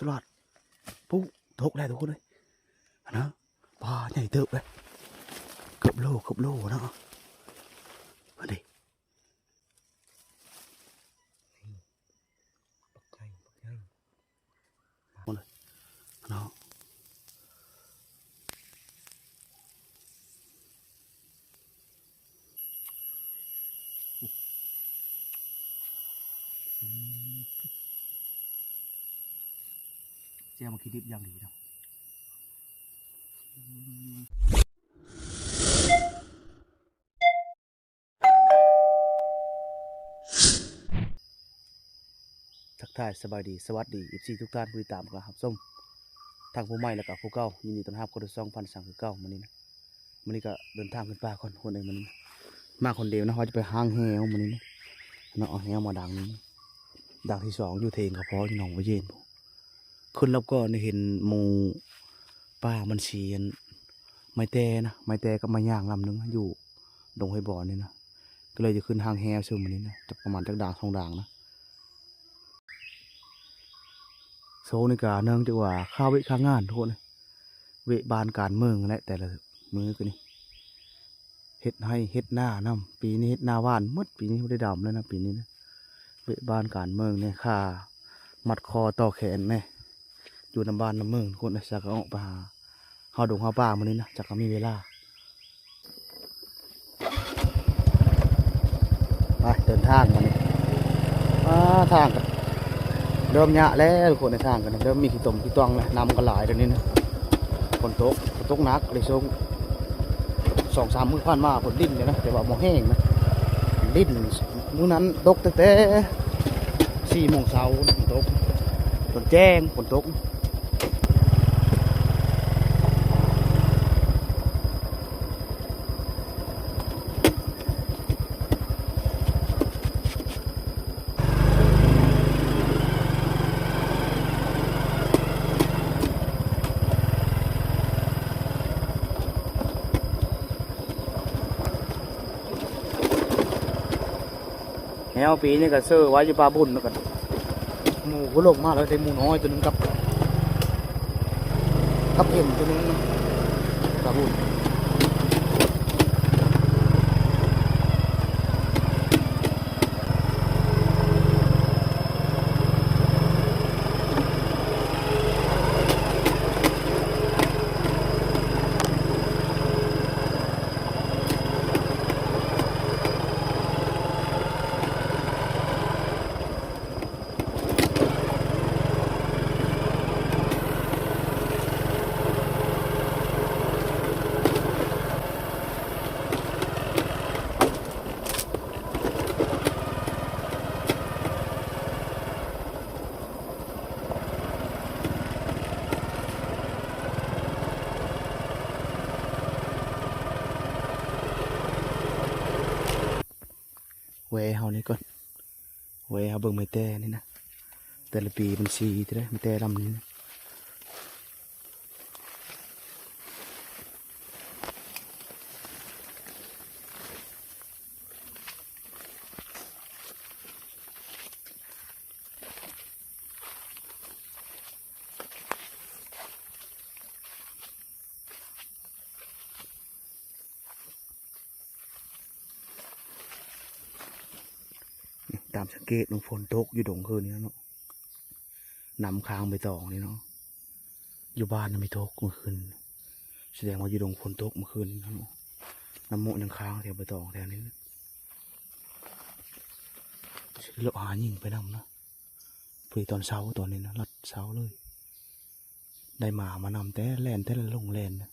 ຕະຫຼາດ. ປຸ ຕົກແລ້ວທຸກຄົນເອີຍ ຫັ້ນນະ. ປາໃຫຍ່ເຕີບເລີຍ ເກືອບໂລ ເກືອບໂລເນາະ ຫັ້ນເດ. ບັກໃຫຍ່ ບັກໃຫຍ່ ເນາະ. ແຈ່ວໝາກຂີ້ດິບຢ່າງດີເນາະ. ທັກທາຍສະບາຍດີ ສະຫວັດດີ ເອັຟຊີ ທຸກທ່ານ ຜູ້ຕິດຕາມ ແລະ ຮັບຊົມ ທັງຜູ້ໃໝ່ ແລະ ກະຜູ້ເກົ່າ. ຍິນດີຕ້ອນຮັບເຂົ້າສູ່ຊ່ອງພັນສັງຄືເກົ່າ. ມື້ນີ້ນະ ມື້ນີ້ກະເດີນທາງຂຶ້ນປ່າກ່ອນ ຄົນເອີຍ. ມື້ນີ້ມາຄົນດຽວນະ ວ່າຈະໄປຫາງແຫວມື້ນີ້ນະ ເນາະ. ເອົາແຫວມາດັງໜຶ່ງ ດັງທີສອງ ຢູ່ເທິງກະພໍ ຢູ່ໜອງປາເຢັນ. ຂຶ້ນລອບກ່ອນນີ້ເຫັນໝູ່ປ່າມັນຊິອັນ ໄມ້ແຕ່ນະ ໄມ້ແຕ່ກັບໄມ້ຍາງລຳໜຶ່ງ ຢູ່ດົງຫ້ວຍບອນນີ້ນະ. ກໍເລີຍຈະຂຶ້ນຫາງແຫວຊຸມມື້ນີ້ນະ ຈັກປະມານຈັກດາງສອງດາງນະ. ໂຊນີ້ກະເນື່ອງຈາກວ່າຄາເວະຄາງານທຸກຄົນ ເວະບ້ານການເມືອງແຫຼະ ແຕ່ລະມື້ກະນີ້ ເຮັດໄຮ່ເຮັດນານຳ. ປີນີ້ເຮັດນາຫວ່ານໝົດ ປີນີ້ບໍ່ໄດ້ດຳເລີຍນະ ປີນີ້ນະ. ເວະບ້ານການເມືອງແດ່ ຄ່າມັດຄໍຕໍ່ແຂນແດ່ ຢູ່ນຳບ້ານນຳເມືອງທຸກຄົນ. ຈັກກະອອກໄປຫາເຮົາດົງເຮົາປ່າມື້ນີ້ນະ ຈັກກະມີເວລາ. ໄປເດີນທາງມານີ້ ອາ ທາງກະເລີ່ມຍາກແລ້ວທຸກຄົນ ໃນທາງກະເລີ່ມມີຂີ້ຕົມຂີ້ຕ່ອງແລ້ວ ນ້ຳກະຫຼາຍດຽວນີ້ນະ. ຝົນຕົກ ຝົນຕົກໜັກເລີຍ ຊ່ວງສອງສາມມື້ຜ່ານມາຝົນລິນຢູ່ນະ ແຕ່ວ່າບໍ່ແຮງນະ ລິນ. ມື້ນັ້ນຕົກຕັ້ງແຕ່ສີ່ໂມງເຊົ້າ ຝົນຕົກ ຈົນແຈ້ງຝົນຕົກ. ແຮວປີນີ້ກະເຊີໄວ້ຢູ່ປ່າບຸນນຳກັນ. ໝູ່ກໍລົງມາແລ້ວ ໄດ້ໝູ່ນ້ອຍໂຕໜຶ່ງກັບ ກັບເຫັນໂຕໜຶ່ງ ກະບຸນ. ແວ່ເຮົານີ້ກ່ອນ ແວ່ເຮົາເບິ່ງໄມ້ແຕ່ນີ້ນະ ແຕ່ລະປີມັນສີເດ້ ໄມ້ແຕ່ລຳນີ້ນະ. ຕາມສັງເກດເບິ່ງ ຝົນຕົກຢູ່ດົງຄືນນີ້ເນາະ ນຳຄາງໃບຕອງນີ້ເນາະ. ຢູ່ບ້ານນະມີຕົກມື້ຄືນ ສະແດງວ່າຢູ່ດົງຝົນຕົກມື້ຄືນນີ້ເນາະ. ນ້ຳໂມະຍັງຄ້າງແຖວໃບຕອງແຖວນີ້ ຊິເລາະຫາຍິງໄປນຳນະ. ພໍດີຕອນເຊົ້າຕອນນີ້ນະ ລັດເຊົ້າເລີຍ ໄດ້ໝາມານຳ ແຕ່ແລ່ນ ແຕ່ລະລົງແລ່ນນະ.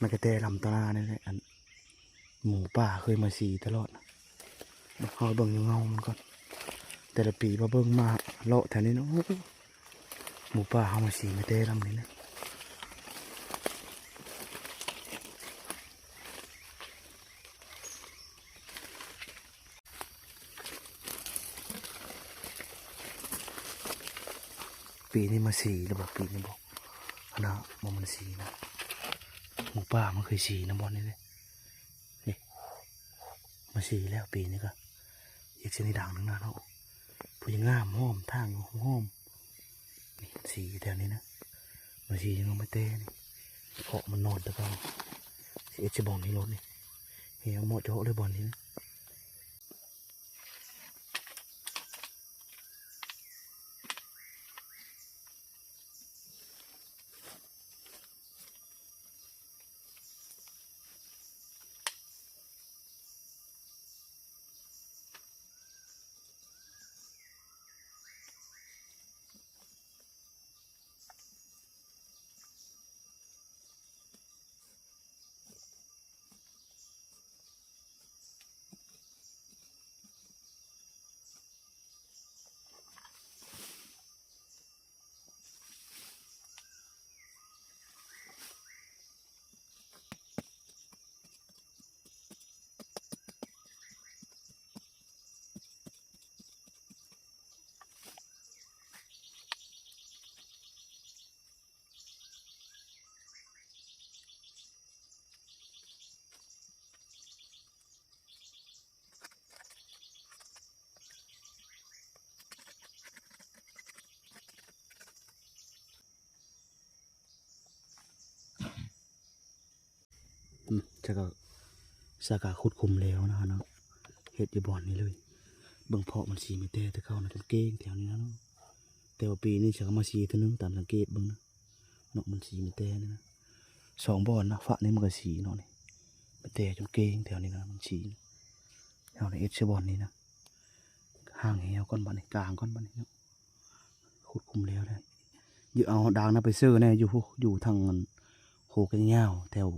ມັນກະແຕ່ລຳຕາໜ້ານີ້ແຫຼະ ອັນ ໝູປ່າເຄີຍມາສີຕະຫຼອດ. ເຮົາເບິ່ງຢູ່ເງົາມັນກ່ອນ ແຕ່ລະປີມາເບິ່ງມາເລາະແຖວນີ້ເນາະ ໂອ້ ໝູປ່າເຮົາມາສີມາແຕ່ລຳນີ້ນະ. ປີນີ້ມາສີແລ້ວບໍ່ ປີນີ້ບໍ່ ອັນນະ ບໍ່ແມ່ນສີນະ ໝູປ່າມັນເຄີຍສີນະບ່ອນນີ້ເດ້ ນີ້ ມາສີແລ້ວປີນີ້ກະ ອີກຊະນິດດັ່ງໜຶ່ງນະເນາະ ຜູ້ຍິງງາມ ຫອມ ທາງຫອມ ນີ້ ສີແຖວນີ້ນະ ມາສີຍັງມາແຕ່ນີ້ ເພາະມັນນອນແຕ່ເກົ່າ ຊິເຮັດຊິບ່ອນນີ້ໂລດນີ້ ແຮງເໝາະເຈາະເລີຍບ່ອນນີ້ນະ. ອືມ ຈະກະ ສາກາຂຸດຂຸມແລ້ວນະເນາະ ເຮັດຢູ່ບ່ອນນີ້ເລີຍ ເບິ່ງເພາະມັນສີມີແຕ່ ແຕ່ເກົ່ານະ ຈົນເກ້ງແຖວນີ້ນະເນາະ ແຕ່ວ່າປີນີ້ຈະກະມາສີເທື່ອໜຶ່ງ ຕາມສັງເກດເບິ່ງນະ ເນາະ ມັນສີມີແຕ່ນີ້ນະ ສອງບ່ອນນະ ຟະນີ້ມັນກະສີເນາະ ນີ້ ມີແຕ່ຈົນເກ້ງແຖວນີ້ນະ ມັນສີ ເຮົາໄດ້ເຮັດໃສ່ບ່ອນນີ້ນະ ຫາງແຫ້ວກ່ອນບາດນີ້ ກາງກ່ອນບາດນີ້ເນາະ ຂຸດຂຸມແລ້ວໄດ້ ເອົາດາງນະໄປເຊີແດ່ ຢູ່ ຢູ່ທາງອັນ ໂຄກແກ້ງຍາວ ແຖວ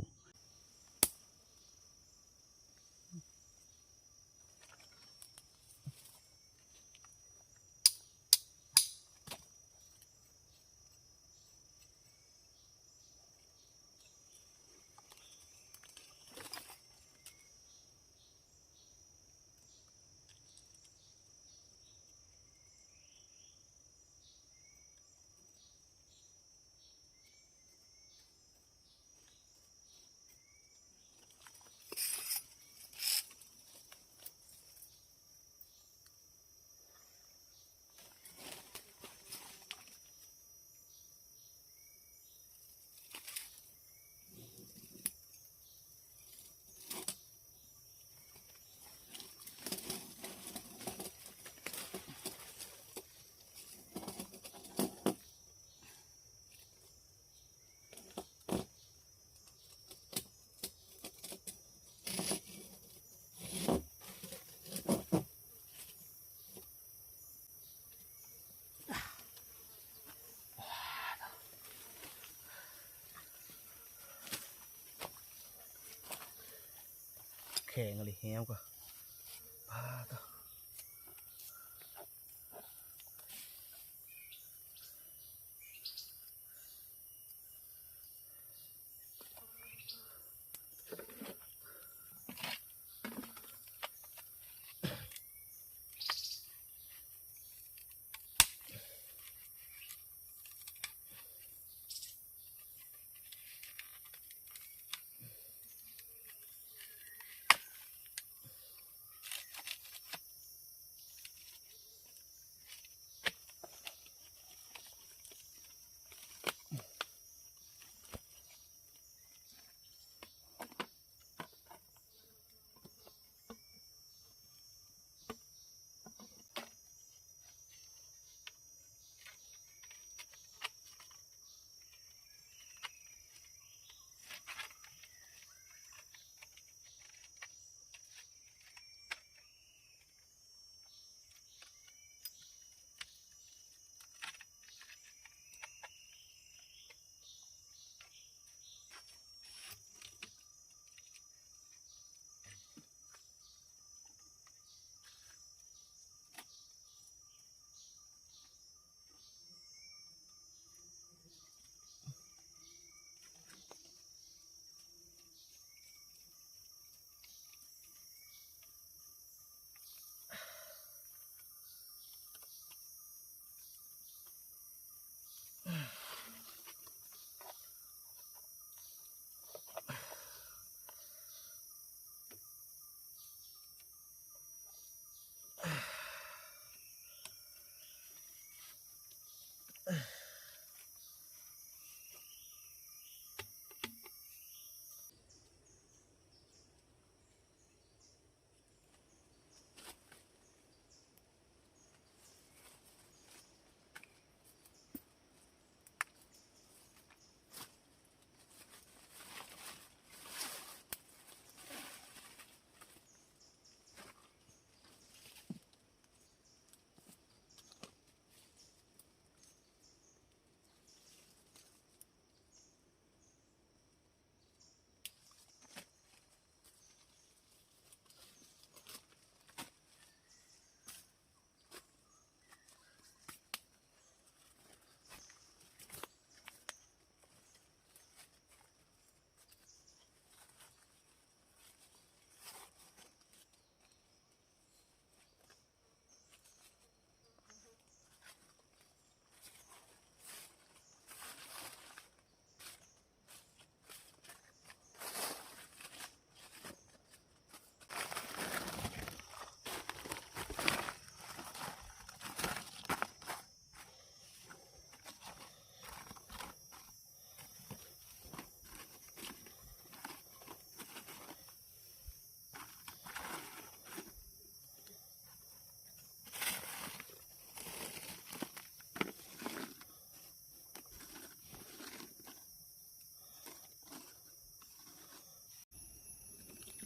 ແຂງອີ່ຫຼີແຫ້ວກະ ປາດໂທ້. ໂ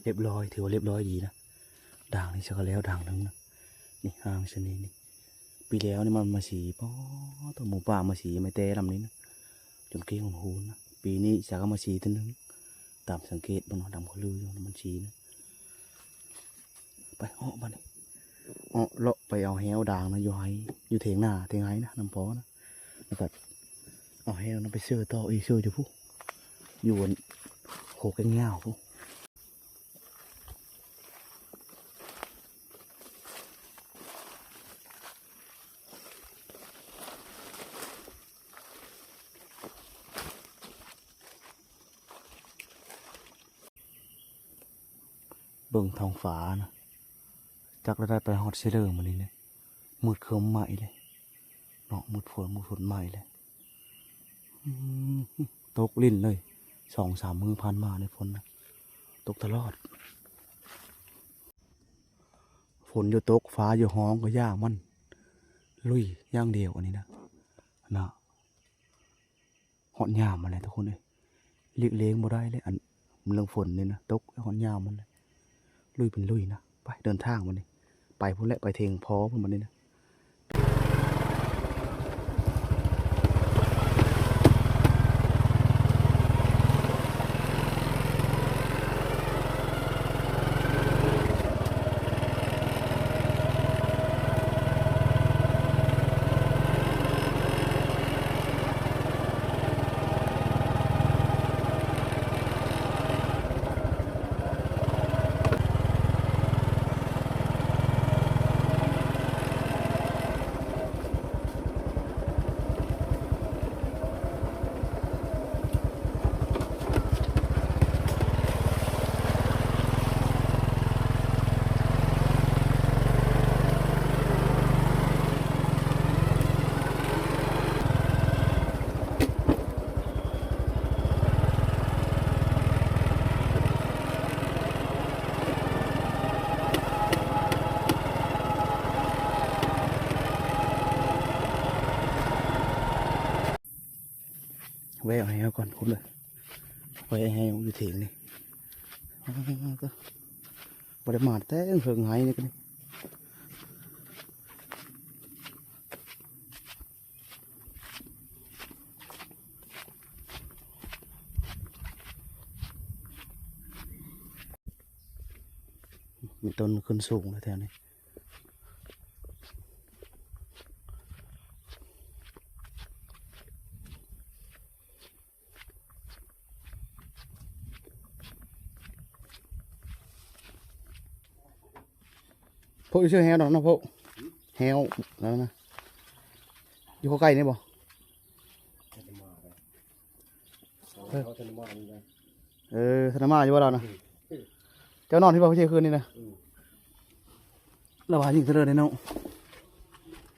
ຮຽບຮ້ອຍ ຖືວ່າຮຽບຮ້ອຍດີນະ. ດ່າງນີ້ຊະກະແລ້ວດ່າງໜຶ່ງນະ. ນີ້ຫ່າງຊະນີ້ນີ້ ປີແລ້ວນີ້ມັນມາສີ ປາໂທ້ ໝູປ່າມາສີ ໄມ້ແຕ່ລຳນີ້ນະ ຈົນເກ້ງຫູນນະ. ປີນີ້ຊະກະມາສີເທື່ອໜຶ່ງ ຕາມສັງເກດເບິ່ງເນາະ ດຳຄະລືຢູ່ ມັນສີນະ. ໄປເອາະບາດນີ້ ເອາະເລາະໄປເອົາແຮ້ວດ່າງນະ ຢູ່ໄຮ່ ຢູ່ຖຽງນາ ຖຽງໄຮ່ນະ ນຳພໍ່ນະ. ແລ້ວກໍເອົາແຮ້ວນຳໄປເຊີຕໍ່ ອີກເຊີຢູ່ພຸ້ນ ຢູ່ອັນໂຄກແກ້ງຍາວພຸ້ນ. ເບິ່ງທ້ອງຟ້ານະ ຈັກລະໄດ້ໄປຮອດເຊເລີມື້ນີ້ນະ. ມືດຄຶ້ມມາອີກແລ້ວເນາະ ມືດຝົນ ມືດຝົນມາອີກແລ້ວ. ອືມ ຕົກລິນເລີຍ ສອງສາມມື້ຜ່ານມານີ້ຝົນນະ ຕົກຕະຫຼອດ. ຝົນຢູ່ຕົກ ຟ້າຢູ່ຮ້ອງ ກໍຢ່າມັນ ລຸຍຢ່າງດຽວອັນນີ້ນະ ນະ. ຮອດຍາມມັນແລ້ວທຸກຄົນເອີຍ ຫຼີກລຽງບໍ່ໄດ້ເລີຍ ອັນເລື່ອງຝົນນີ້ນະ ຕົກຮອດຍາມມັນແລ້ວ ລຸຍເປັນລຸຍນະ. ໄປເດີນທາງບັດນີ້ ໄປພຸ້ນແຫຼະ ໄປເທິງພໍພຸ້ນບັດນີ້ນະ. ແວ່ເອົາແຮ້ວກ່ອນພຸ້ນເດີ ແວ່ເອົາແຮ້ວຢູ່ເທິງນີ້. ອ້າໂທ້ ບໍ່ໄດ້ມາແຕ່ເຫິງໄຮ່ນີ້ກໍນີ້. ມີຕົ້ນຂຶ້ນສູງແຖວນີ້. ໂພະ ຢູ່ເຊື່ອແຮ້ວດອກເນາະ ໂພະ ແຮ້ວນັ້ນນະ ຢູ່ເຂົ້າໃກ້ນີ້ບໍ່? ເອີ ເອີ ທ່ານມາຢູ່ບໍ່ລາວນະ? ເຈົ້ານອນທີ່ບໍ່ ເມື່ອຄືນນີ້ນະ? ລາວວ່າຍິງເທື່ອເດີເນາະ.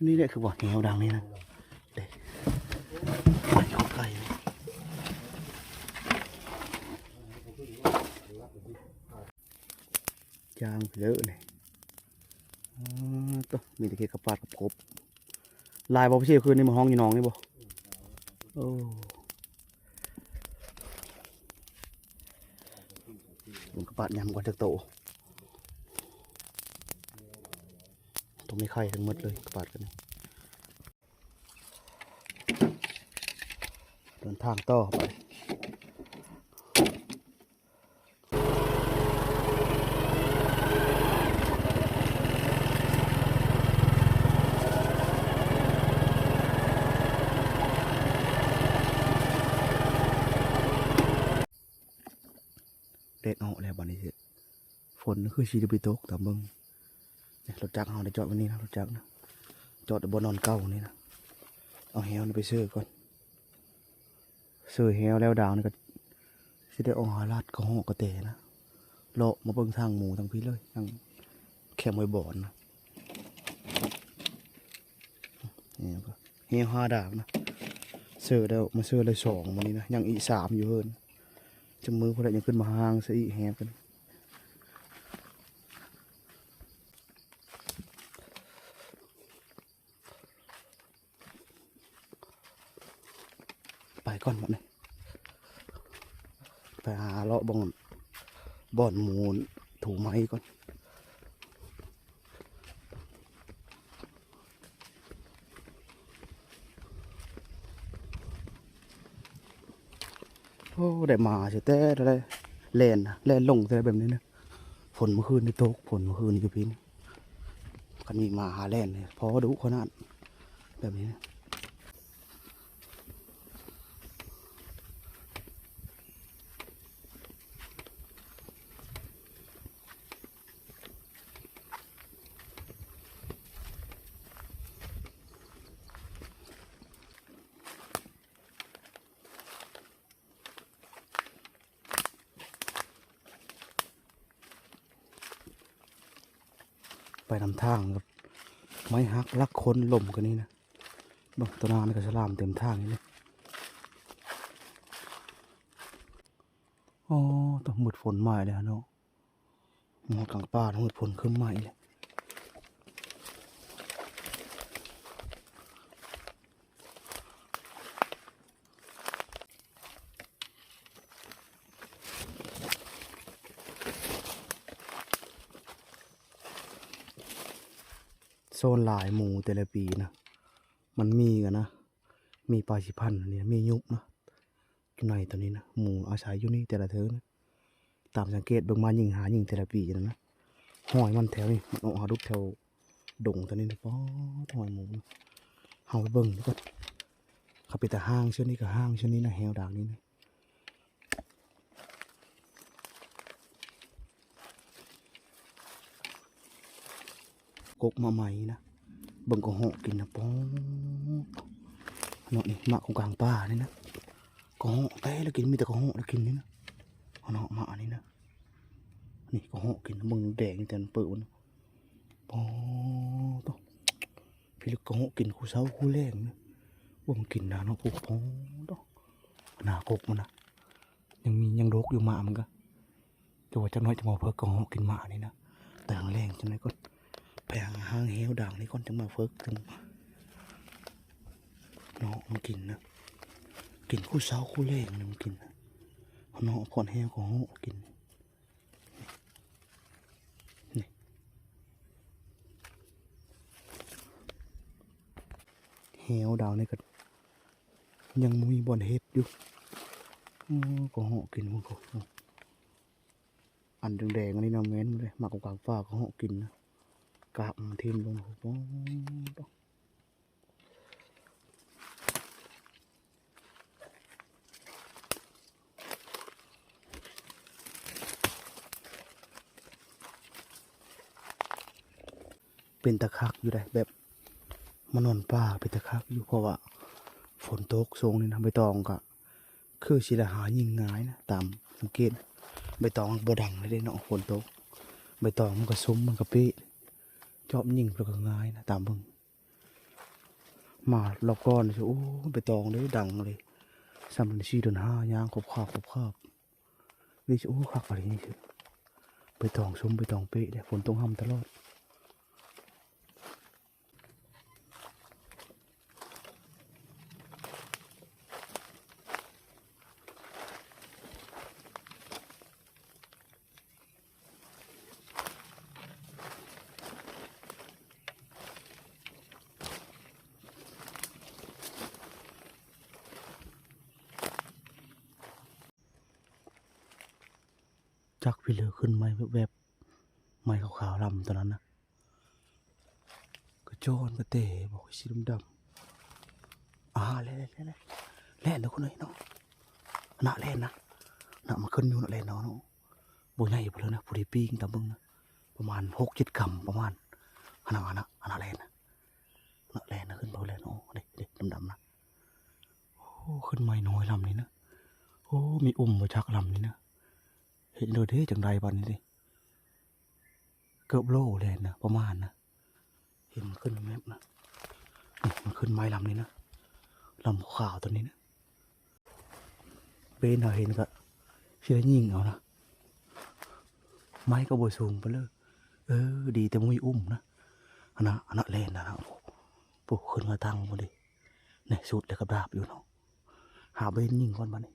ນີ້ແຫຼະຄືບໍ່ແຮ້ວດັງນີ້ນະ ເດ້ ໄປເຂົ້າໃກ້ ຈາງເລີຍນີ້. ອໍ ໂຕ ມີແຕ່ເຂດກະປາດກັບກົບ. ຫຼາຍບໍ່ ເມື່ອຄືນນີ້ມາຮ້ອງຢູ່ໜອງນີ້ບໍ່? ໂອ້ ເບິ່ງກະປາດຍາມກ່ອນຈັກໂຕ. ໂຕມີໄຂ່ທັງໝົດເລີຍ ກະປາດກັນນີ້. ເດີນທາງຕໍ່ໄປ. ແດດອອກແລ້ວບາດນີ້ ຝົນຄືຊິໄດ້ໄປຕົກຕາມເບິ່ງ. ນີ້ ລົດຈັກເຮົາໄດ້ຈອດໄວ້ນີ້ນະ ລົດຈັກນະ ຈອດຢູ່ບ່ອນນອນເກົ່ານີ້ນະ. ເອົາແຮ້ວນີ້ໄປເຊີກ່ອນ ເຊີແຮ້ວແລ້ວດາວນີ້ກໍຊິໄດ້ອອກຫາລາດກະຮອກກະແຕນະ ເລາະມາເບິ່ງທາງໝູທາງພີ້ເລີຍ ທາງແຄມຫ້ວຍບອນນະ. ນີ້ກໍແຮ້ວຫ້າດາວນະ ເຊີແລ້ວ ມາເຊີໄດ້ສອງມື້ນີ້ນະ ຍັງອີກສາມຢູ່ເຮີນ. ຈັກມື້ພຸ້ນແຫຼະ ຍັງຂຶ້ນມາຫາງໃສ່ອີກແຮ້ວກັນ. ໄປກ່ອນບັດນີ້ ໄປຫາເລາະເບິ່ງບ່ອນໝູ ຖູໄມ້ກ່ອນ. ໂອ້ ໄດ້ໝາຊິແຕ່ ແລ່ນ ແລ່ນລົງແຕ່ແບບນີ້ນະ. ຝົນມື້ຄືນນີ້ຕົກ ຝົນມື້ຄືນນີ້ຢູ່ພີ້ນະ. ຄັນມີໝາຫາແລ່ນນີ້ ພໍດຸຂະໜາດ ແບບນີ້ນະ. ໄປນຳທາງ ໄມ້ຫັກຫຼັກຄົນ ລົ້ມກະນີ້ນະ. ເບິ່ງ ຕະໜ້ານີ້ກະສະຫຼາມເຕັມທາງນີ້ເລີຍ. ອໍ ຕະ ມືດຝົນມາແລ້ວເນາະ. ຮອດກາງປ່າ ມືດຝົນຄຶ້ມມາອີກແລ້ວ. ໂຊນຫຼາຍໝູແຕ່ລະປີນະ ມັນມີກັນນະ ມີປາສີພັນ ອັນນີ້ມີຍຸບນະ ຢູ່ໃນໂຕນີ້ນະ. ໝູອາໄສຢູ່ນີ້ແຕ່ລະເທີນະ ຕາມສັງເກດເບິ່ງມາ ຍິງຫາຍິງແຕ່ລະປີນັ້ນນະ. ຮອຍມັນແຖວນີ້ ມັນອອກຫາດຸດແຖວດົງໂຕນີ້ນະ. ປອດ ຮອຍໝູ ເຮົາໄປເບິ່ງກ່ອນ. ເຂົາເປັນຕາຮ່າງເຊັ່ນນີ້ກະຮ່າງເຊັ່ນນີ້ນະ ແຮວດາງນີ້ນະ. ກົກມາໃໝ່ນະ ເບິ່ງກະເຫາະກິນນະ. ປອດ ເນາະ ນີ້ໝາກຂອງກາງປ່ານີ້ນະ ກະເຫາະແຕ່ລະກິນ ມີແຕ່ກະເຫາະລະກິນນີ້ນະ. ເນາະ ໝາກອັນນີ້ນະ ນີ້ກະເຫາະກິນ ເບິ່ງແດງແຕ່ມັນເປີດມັນ. ປອດ ໂທ້ ພິລຶກກະເຫາະກິນຄູ່ເຊົ້າຄູ່ແລງນະ. ເບິ່ງກິນນະເນາະ ໂອ້ ປອດ ໂທ້ ໜ້າກົກມັນນະ ຍັງມີ ຍັງດົກຢູ່ໝາກມັນກະ. ແຕ່ວ່າຈັກໜ້ອຍຈະມາເພິກກະເຫາະກິນໝາກນີ້ນະ ຕາງແລງຈັກໜ້ອຍກ່ອນ. ໄປຫາຮ່າງແຮວດາງນີ້ກ່ອນ ຈັ່ງມາເພິກ ເນາະ ມັນກິນນະ ກິນຄູ່ເຊົ້າຄູ່ແລງນະ ມັນກິນນະ. ເນາະ ພອນແຮວກະເຫາະກິນ ນີ້ ແຮວດາງນີ້ກະຍັງບໍ່ມີບ່ອນເຮັດຢູ່. ໂອ້ ກະເຫາະກິນພຸ້ນ ອັນແດງໆ ອັນນີ້ນະ ແມ່ນເລີຍ ໝາກກາງປ່າກະເຫາະກິນນະ ກາບມັນຖິ້ມລົງພຸ້ນ. ເປັນຕາຄັກຢູ່ໃດ໋ ແບບມານອນປ່າເປັນຕາຄັກຢູ່ ເພາະວ່າຝົນຕົກຊ່ວງນີ້ນະ ໃບຕອງກະ ຄືຊິລະຫາຍິງງ່າຍນະ ຕາມສັງເກດ ໃບຕອງມັນບໍ່ດັງເລີຍເດ້ເນາະ. ຝົນຕົກ ໃບຕອງມັນກະຊຸມ ມັນກະເປະ ຈອບຍິງແລ້ວກະງ່າຍນະ ຕາມເບິ່ງ. ມາລອບກ່ອນ ໂອ້ ໃບຕອງເດ້ດັງເລີຍ ສ່ຳເດືອນສີ່ເດືອນຫ້າ ຍ່າງຂອບຂາບຂອບຂາບ ນີ້ ໂອ້ ຄັກອີ່ຫຼີນີ້. ໃບຕອງຊຸມ ໃບຕອງເປະເດ້ ຝົນຕົກຫ້ຳຕະຫຼອດ. ຈັກພີ້ເລີ ຂຶ້ນໄໝ້ແວບໆ ໄໝ້ຂາວໆ ລຳໂຕນັ້ນນະ. ກະຈ້ອນກະແຕບໍ ສີດຳໆ. ອ່າ ແລ່ນ ແລ່ນ ແລ່ນ ແລ່ນເດີຄົນເອີຍເນາະ. ຫັ້ນນະ ແລ່ນນະ ຫັ້ນນະ ມັນຂຶ້ນຢູ່ນະ ແລ່ນເນາະ. ບໍ່ໃຫຍ່ປານໃດນະ ພໍດີປີ້ງຕາມເບິ່ງນະ ປະມານຫົກເຈັດກຳປະມານ. ຫັ້ນນະ ຫັ້ນນະ ຫັ້ນນະ ແລ່ນນະ ຫັ້ນນະ ແລ່ນນະ ຂຶ້ນໄປແລ້ວເນາະ. ເດ້ ເດ້ ດຳໆນະ. ໂອ້ ຂຶ້ນໄໝ້ນ້ອຍລຳນີ້ນະ. ໂອ້ ມີອຸ້ມບໍ່ຈັກລຳນີ້ນະ. ເຮັດໂດເດ ຈັ່ງໃດບາດນີ້ເດ ເກືອບໂລແລ້ວນະ ປະມານນະ. ເຫັນມັນຂຶ້ນແມັບນະ ນີ້ ມັນຂຶ້ນໄມ້ລຳນີ້ນະ ລຳຂາວໂຕນີ້ນະ. ເປັນເຮົາເຫັນກະຊິໄດ້ຍິງເອົານະ ໄມ້ກະບໍ່ສູງປານໃດ. ເອີ ດີແຕ່ບໍ່ມີອຸ້ມນະ. ອັນນະ ອັນນະ ແລ່ນນະ ໂອ້ ຂຶ້ນມາຕັ້ງພຸ້ນເດ. ນີ້ ຊຸດແລ້ວກັບດາບຢູ່ເນາະ. ຫາບໍ່ເຫັນຍິງກ່ອນບາດນີ້.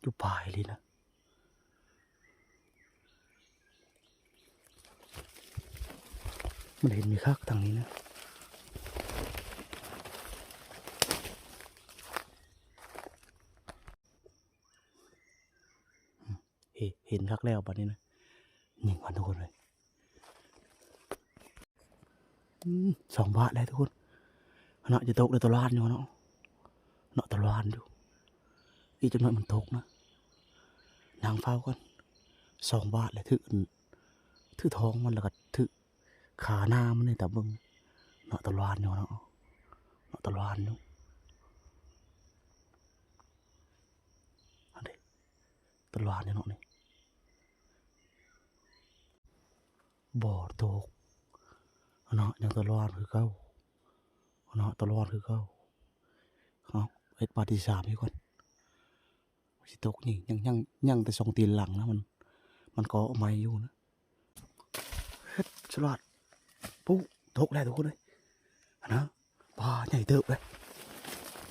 ຢູ່ປາຍເລີຍນະ. ມັນເຫັນມີຄັກທາງນີ້ນະ. ເຫັນ ເຫັນຄັກແລ້ວບາດນີ້ນະ. ຍິງກ່ອນທຸກຄົນເອີຍ. ອືມ ສອງບາດແລ້ວທຸກຄົນ. ເນາະ ຈະຕົກແລ້ວ ຕະຫຼານຢູ່ເນາະ. ເນາະ ຕະຫຼານຢູ່. ອີກຈັກໜ້ອຍມັນຕົກນະ. ນັ່ງເຝົ້າກ່ອນ. ສອງບາດແລ້ວ ຖືກ ຖືກທ້ອງມັນ ແລ້ວກໍຖືກຂາໜ້າມັນນີ້ ຕາເບິ່ງ. ເນາະ ຕະຫຼານຢູ່ເນາະ. ເນາະ ຕະຫຼານຢູ່. ອັນນີ້ ຕະຫຼານຢູ່ເນາະນີ້. ບໍ່ຕົກເນາະ ຍັງຕະຫຼອນຄືເກົ່າເນາະ ຕະຫຼອນຄືເກົ່າ. ເອົາ ເຮັດບາດທີສາມອີກກ່ອນ. ຊິຕົກນີ້ ຍັງ ຍັງ ຍັງແຕ່ສອງຕີນຫຼັງນະ ມັນ ມັນກໍໄໝ້ຢູ່ນະ. ເຮັດສະຫຼາດ ປຸ ຕົກແລ້ວທຸກຄົນເອີຍ ຫັ້ນນະ. ປາໃຫຍ່ເຕີບເລີຍ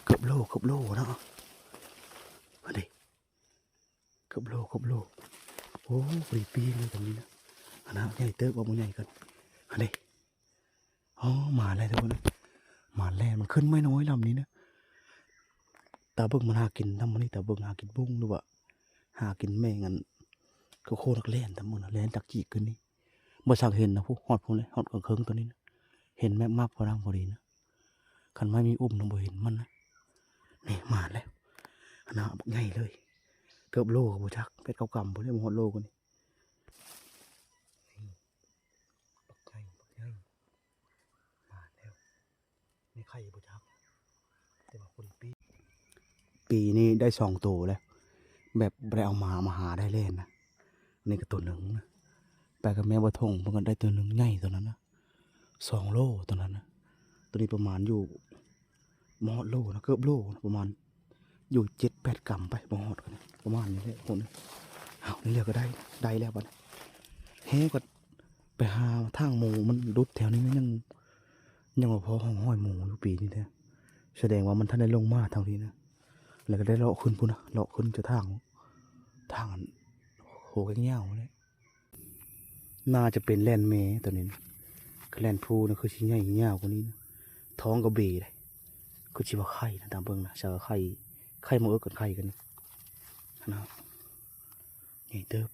ເກືອບໂລ ເກືອບໂລເນາະ. ຫັ້ນເດ ເກືອບໂລ ເກືອບໂລ. ໂອ້ ພໍດີປີເລີຍຕອນນີ້ນະ. ອັນນະ ໃຫຍ່ເຕີບ ເອົາບໍ່ໃຫຍ່ກ່ອນ. ອັນນີ້ ອໍ ມາແລ້ວທຸກຄົນ ມາແລ້ວ. ມັນຂຶ້ນໄມ້ນ້ອຍລຳນີ້ນະ. ຕາເບິ່ງມັນຫາກິນນຳ ອັນນີ້ ຕາເບິ່ງຫາກິນບົ້ງ ຫຼືວ່າຫາກິນແມງ ອັນ ໂຄໂຄ່ ນັກແລ່ນ ຕາເບິ່ງນະ ແລ່ນຕັກຈີກຂຶ້ນນີ້. ບໍ່ສັງເຫັນນະ ພຸ້ນ ຮອດພຸ້ນເລີຍ ຮອດກາງເຄິ່ງຕົວນີ້ນະ. ເຫັນແມັບມັບກໍນຳພໍດີນະ. ຄັນໄມ້ມີອຸ້ມນະ ບໍ່ເຫັນມັນນະ. ນີ້ ມາແລ້ວ ອັນນະ ບັກໃຫຍ່ເລີຍ ເກືອບໂລກໍບໍ່ຈັກ ແປດເກົ້າກຳພຸ້ນແຫຼະ ບໍ່ຮອດໂລກວ່ານີ້. ນີ້ ບັກໃຫຍ່ ບັກໃຫຍ່ ມາແລ້ວ. ມີໄຂ່ບໍ່ຈັກ ແຕ່ວ່າຄົນປີ ປີນີ້ໄດ້ສອງໂຕແລ້ວ ແບບບໍ່ໄດ້ເອົາມາ ມາຫາໄດ້ແລ່ນນະ. ນີ້ກໍໂຕໜຶ່ງນະ ໄປກັບແມ່ບໍ່ທົງ ເພິ່ນກໍໄດ້ໂຕໜຶ່ງໃຫຍ່ໂຕນັ້ນນະ ສອງໂລໂຕນັ້ນນະ. ໂຕນີ້ປະມານຢູ່ບໍ່ຮອດໂລນະ ເກືອບໂລນະ ປະມານຢູ່ເຈັດແປດກຳໄປ ບໍ່ຮອດກັນ ປະມານນີ້ແຫຼະຄົນ. ເອົາ ນີ້ເຫຼືອກໍໄດ້ ໄດ້ແລ້ວບັດນີ້. ແຫກໍໄປຫາທາງໝູ ມັນຫຼຸດແຖວນີ້ນະ ຍັງ ຍັງບໍ່ພໍຫ້ອງຮອຍໝູຢູ່ປີນີ້ແທ້. ສະແດງວ່າມັນທັນໄດ້ລົງມາທາງນີ້ນະ ແລ້ວກໍໄດ້ເລາະຂຶ້ນພຸ້ນນະ ເລາະຂຶ້ນຈາກທາງ ທາງອັນໂຄກແກ້ງຍາວຫັ້ນແຫຼະ. ໜ້າຈະເປັນແລ່ນແມ່ຕົວນີ້ນະ ຄັນແລ່ນຜູ້ນະ ຄືຊິໃຫຍ່ຍາວກວ່ານີ້ນະ. ທ້ອງກໍເບເດ້ ຄືຊິວ່າໄຂ່ນະ ຕາມເບິ່ງນະ ເຊື່ອໄຂ່ ໄຂ່ມາເອິກກັນໄຂ່ກັນນະ ໃຫຍ່ເຕີບ.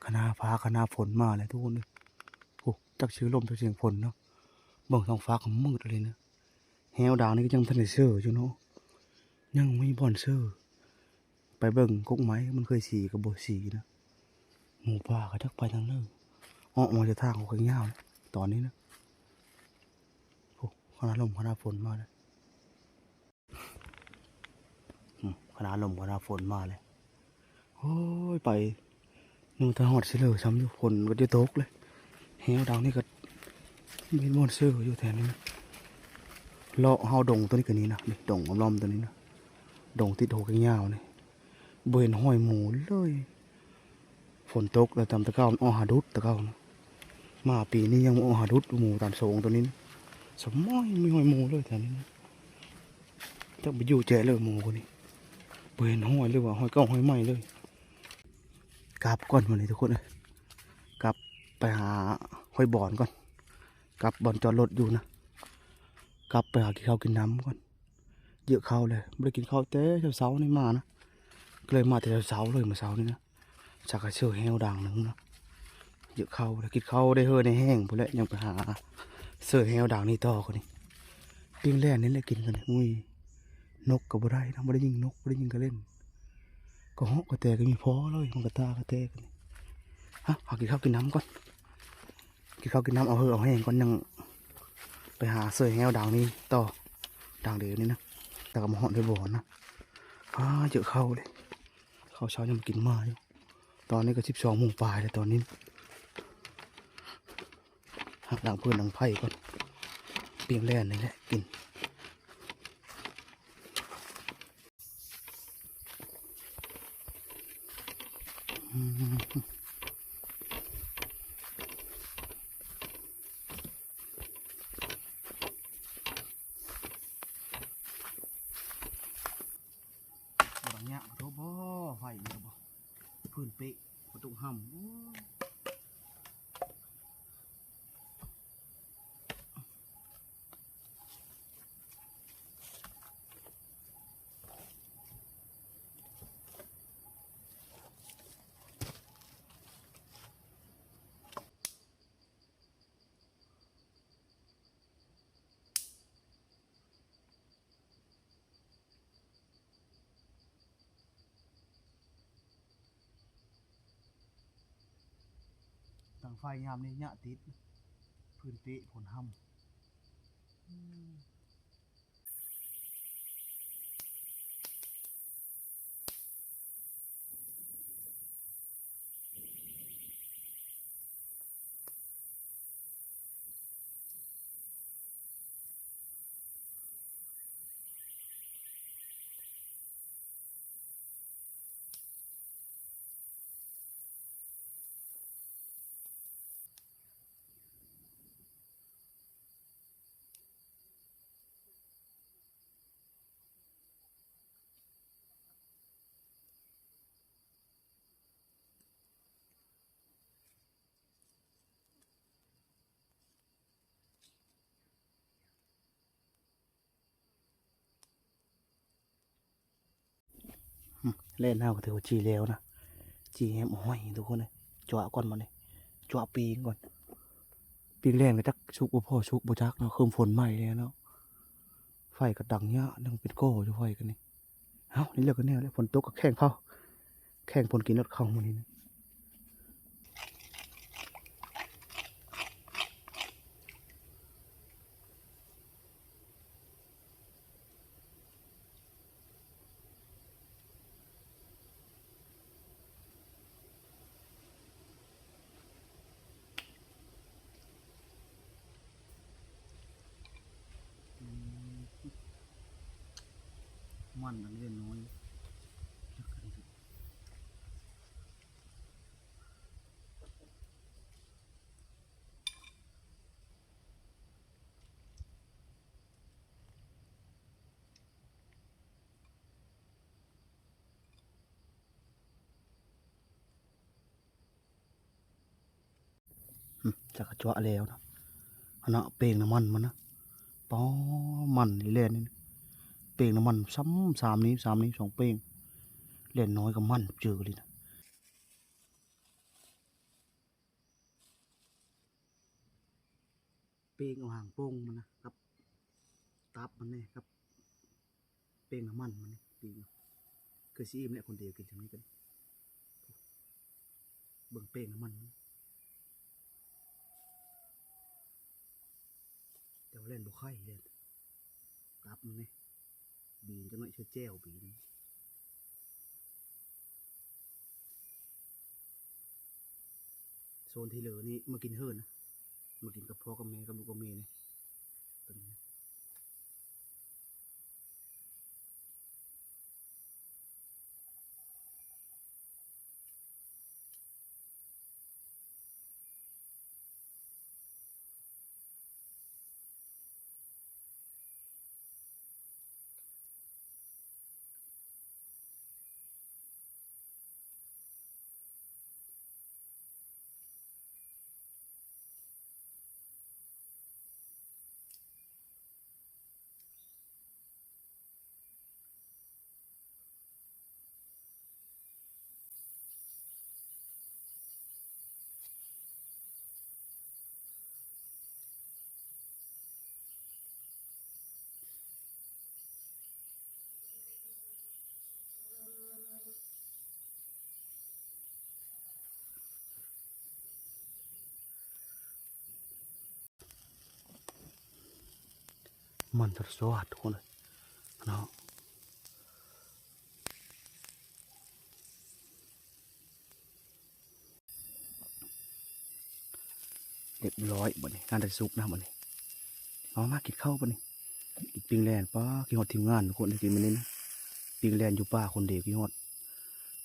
ຄະນາຟ້າຄະນາຝົນມາແລ້ວທຸກຄົນເອີຍ. ໂອ້ ຈັກສຽງລົມຈັກສຽງຝົນເນາະ. ເບິ່ງທ້ອງຟ້າກໍມືດອີ່ຫຼີນະ. ແຮ້ວດາງນີ້ກໍຍັງບໍ່ທັນໄດ້ເຊີຢູ່ເນາະ ຍັງມີບ່ອນເຊີ. ໄປເບິ່ງກົກໄມ້ ມັນເຄີຍສີກໍບໍ່ສີນະ. ໝູປ່າກໍຈັກໄປທາງໃດ ອອກມາຈາກທາງໂຄກແກ້ງຍາວຕອນນີ້ນະ. ໂອ້ ຄະນາລົມຄະນາຝົນມາແລ້ວ. ອືມ ຄະນາລົມຄະນາຝົນມາແລ້ວ. ໂອ້ຍ ໄປຍັງບໍ່ທັນຮອດເຊີເລີຍຊ້ຳຢູ່ ຝົນກໍຈະຕົກແລ້ວ. ແຮ້ວດາງນີ້ກໍມີບ່ອນເຊີຢູ່ແຖວນີ້ນະ. ເລາະເຮົາດົງຕົວນີ້ກໍນີ້ນະ ນີ້ດົງລ້ອມໆຕົວນີ້ນະ ດົງຕິດໂຄກແກ້ງຍາວນີ້. ບໍ່ເຫັນຮອຍໝູເລີຍ. ຝົນຕົກແລ້ວ ຕາມແຕ່ເກົ່າມັນອອກຫາດຸດແຕ່ເກົ່ານະ. ມາປີນີ້ຍັງບໍ່ອອກຫາດຸດ ໝູຕາມໂຊງຕົວນີ້ນະ. ສະໝໍຍມີຮອຍໝູເລີຍແຖວນີ້ນະ. ຈັກໄປຢູ່ແຈະເລີຍໝູຄົນນີ້. ບໍ່ເຫັນຮອຍເລີຍວ່າ ຮອຍເກົ່າຮອຍໃໝ່ເລີຍ. ກັບກ່ອນບັດນີ້ທຸກຄົນເອີຍ ກັບໄປຫາຫ້ອຍບອນກ່ອນ. ກັບບ່ອນຈອດລົດຢູ່ນະ ກັບໄປຫາກິນເຂົ້າກິນນ້ຳກ່ອນ. ເຍອະເຂົ້າແລ້ວ ບໍ່ໄດ້ກິນເຂົ້າແຕ່ເຊົ້າໆນີ້ມານະ ກໍເລີຍມາແຕ່ເຊົ້າໆເລີຍມື້ເຊົ້ານີ້ນະ. ສັກກະເຊີແຮ້ວດາງໜຶ່ງເນາະ ເຍອະເຂົ້າແລ້ວ ກິນເຂົ້າໄດ້ເຫີໄດ້ແຮງພຸ້ນແຫຼະ ຍັງໄປຫາເຊີແຮ້ວດາງນີ້ຕໍ່. ຄົນນີ້ປີ້ງແລ່ນນີ້ແຫຼະກິນກັນ. ອຸ້ຍ ນົກກໍບໍ່ໄດ້ນະ ບໍ່ໄດ້ຍິງນົກ ບໍ່ໄດ້ຍິງກະເລັນ ກະເຫາະກະແຕກໍມີພໍເລີຍ ມັນກະຕາກະແຕກັນ. ຫາ ຫາກິນເຂົ້າກິນນ້ຳກ່ອນ. ກິນເຂົ້າກິນນ້ຳ ເອົາເຫີເອົາແຮງກ່ອນ ຍັງໄປຫາເຊີແຮ້ວດາງນີ້ຕໍ່ ດາງເດີນີ້ນະ. ແລ້ວກໍມາຮອດໄດ້ບໍ່ນະ. ອ້າ ເຈີເຂົ້າເດ້ ເຂົ້າເຊົ້າຍັງກິນມາຢູ່. ຕອນນີ້ກໍສິບສອງໂມງປາຍແລ້ວຕອນນີ້. ຫາດາງເພື່ອນດາງໄຟກ່ອນ. ປີ້ງແລ່ນນີ້ແຫຼະກິນ. ອືມ ບໍ່ໄດ້ຍາກ ໂທ ບໍ່ ໄຟເຫຼືອບໍ່ ພື້ນເປະ ປະຕູຫ້ຳ ໂອ້ຍ. ຕັ້ງໄຟຍາມນີ້ຍະຕິດ ພື້ນເປະ ຝົນຫ້ຳ. ອືມ ແລ່ນເຮົາກໍຖືວ່າຈີ່ແລ້ວນະ ຈີ່ແຮມ ໂອ້ຍ ທຸກຄົນເອີຍ ຈົວະກ່ອນບັດນີ້ ຈົວະປີ້ງກ່ອນ ປີ້ງແລ່ນກໍຈັກສຸກບໍ່ພໍສຸກບໍ່ຈັກເນາະ ເຄິ່ມຝົນໃໝ່ແລ້ວເນາະ ໄຟກໍດັງຍາກ ຍັງເປັນກໍຢູ່ໄຟກັນນີ້. ເອົ້າ ນີ້ເລີກກັນແນວແລ້ວ ຝົນຕົກກໍແຂ່ງເຜົາ ແຂ່ງຝົນກິນລົດເຂົ້າມື້ນີ້ນະ. ມັນອັນເລັກນ້ອຍ. ອືມ ຈັກກະຈົວະແລ້ວເນາະ ອັນນະ ເປ່ງນ້ຳມັນມັນນະ ປ໊ອ ມັນອີ່ແລ່ນນີ້ ເປ່ງນ້ຳມັນຊ້ຳ ສາມນີ້ ສາມນີ້ ສອງເປ່ງ ແລ່ນນ້ອຍກໍມັນເຈີລີນະ. ປີ້ງເອົາຫາງໂປ່ງມັນນະ ກັບຕັບມັນນີ້ ກັບເປ່ງນ້ຳມັນມັນນີ້ ປີ້ງ ຄືຊິອີ່ມແຫຼະ ຄົນດຽວກິນຊ່ຳນີ້ກັນ ເບິ່ງເປ່ງນ້ຳມັນມັນ. ແຕ່ວ່າແລ່ນບໍ່ຄ່ອຍແລ່ນ ຕັບມັນນີ້ ບີນຈັກໜ້ອຍ ໃສ່ແຈ່ວບີນ. ໂຊນທີ່ເຫຼືອນີ້ມາກິນເຫີນນະ ມາກິນກັບພໍ່ກັບແມ່ ກັບລູກກັບເມຍນີ້ ໂຕນີ້ນະ. ມັນສະຫວັດໆ ທຸກຄົນເອີຍເນາະ ຮຽບຮ້ອຍບັດນີ້ ໜ້າຈະສຸກນະບັດນີ້. ເອົາມາກິນເຂົ້າບັດນີ້ ກິນປີ້ງແລ່ນ. ປ້າ ຄິດຮອດທີມງານທຸກຄົນ ກິນມື້ນີ້ນະ ປີ້ງແລ່ນຢູ່ປ່າຄົນດຽວ ຄິດຮອດ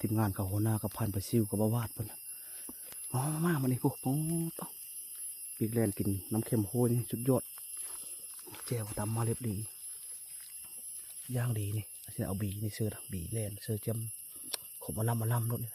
ທີມງານເຂົາ ຫົວໜ້າກັບພັນປາຊິວກັບອາວາດເພິ່ນ. ເອົາມາບັດນີ້ພຸ້ນ ໂອ້ ປີ້ງແລ່ນກິນນ້ຳເຄັມໂອ້ຍ ສຸດຍອດ. ແຈ່ວຕຳມາເລັບດີ ຢ່າງດີນີ້ ຊິເອົາບີນີ້ເສີ ບີແລ່ນເສີ ແຈ່ມ ຂົມອະລຳອະລຳໂລດນີ້.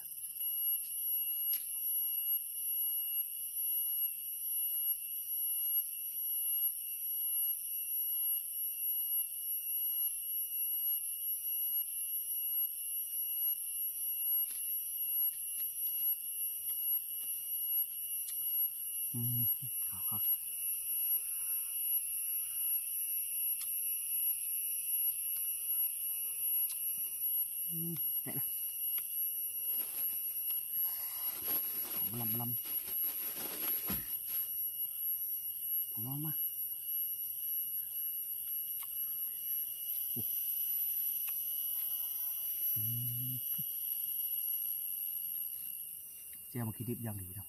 ອືມ ຂາວຄັກ ອືມ ແຕະນະ ມາລຳ ມາລຳ ມາ ມາ ອືມ ແຈ່ວໝາກຂີ້ດິບຢ່າງດີເນາະ.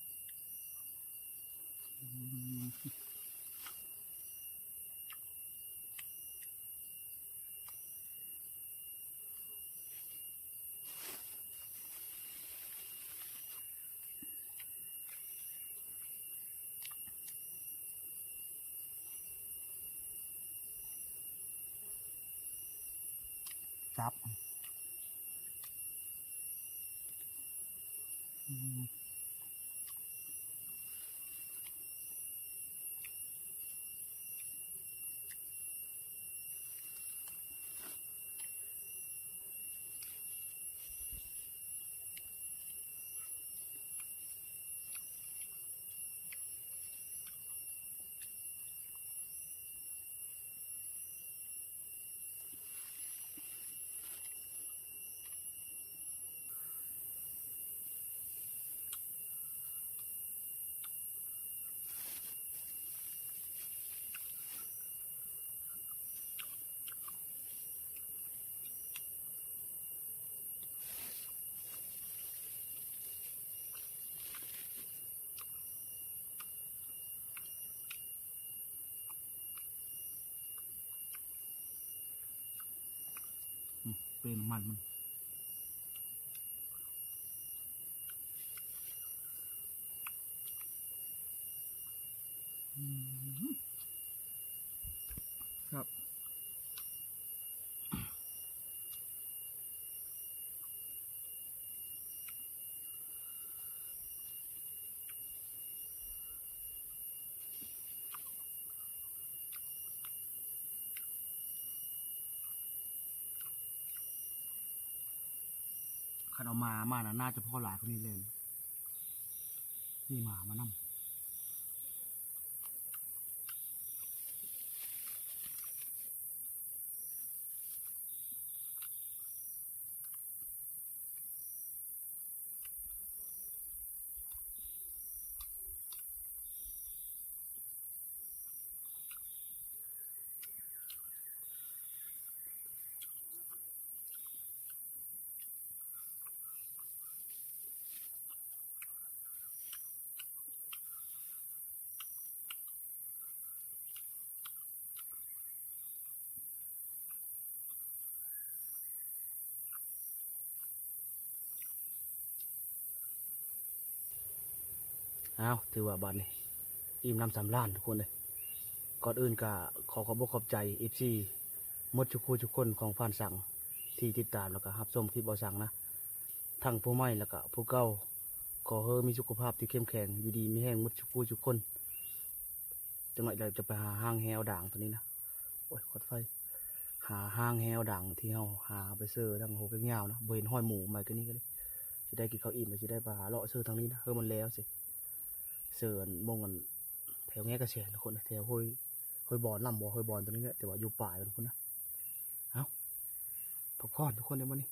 ຈັບ ອືມ ອືມ ເປັນນ້ຳມັນມັນ ອືມ ແຊບ. ຄັນເອົາໝາມານະ ໜ້າຈະພໍຫຼາຍກວ່ານີ້ແຫຼະ ມີໝາມານຳ. ອ້າວ ຖືວ່າບາດນີ້ອີ່ມນ້ຳສຳລານທຸກຄົນເອີຍ. ກ່ອນອື່ນກະຂໍຂອບອົກຂອບໃຈເອັຟຊີໝົດທຸກຄູ່ທຸກຄົນຂອງພານສັງ ທີ່ຕິດຕາມ ແລ້ວກະຮັບຊົມຄລິບບ່າວສັງນະ ທັງຜູ້ໃໝ່ ແລ້ວກະຜູ້ເກົ່າ. ຂໍໃຫ້ມີສຸຂະພາບທີ່ເຂັ້ມແຂງ ຢູ່ດີມີແຮງໝົດທຸກຄູ່ທຸກຄົນ. ຈັກໜ້ອຍເຮົາຈະໄປຫາຮ່າງແຮວດາງຕົວນີ້ນະ ໂອ້ຍ ຄວັນໄຟ. ຫາຮ່າງແຮວດາງທີ່ເຮົາຫາໄປເຊີທັງຫົກແຮງຍາວນະ ບໍ່ເຫັນຮອຍໝູໄໝກະນີ້ກະນີ້. ຊິໄດ້ກິນເຂົ້າອີ່ມ ຊິໄດ້ໄປຫາເລາະເຊີທາງນີ້ນະ ເຮີມັນແລ້ວຊິ ເຊີອັນ ມົງອັນ ແຖວແງກະແສນທຸກຄົນ ແຖວຫ້ວຍ ຫ້ວຍບອນ ລຳບໍ່ ຫ້ວຍບອນຕົວນີ້ແຫຼະ ແຕ່ວ່າຢູ່ປາຍມັນພຸ້ນນະ. ເອົ້າ ພັກຜ່ອນທຸກຄົນເດີມື້ນີ້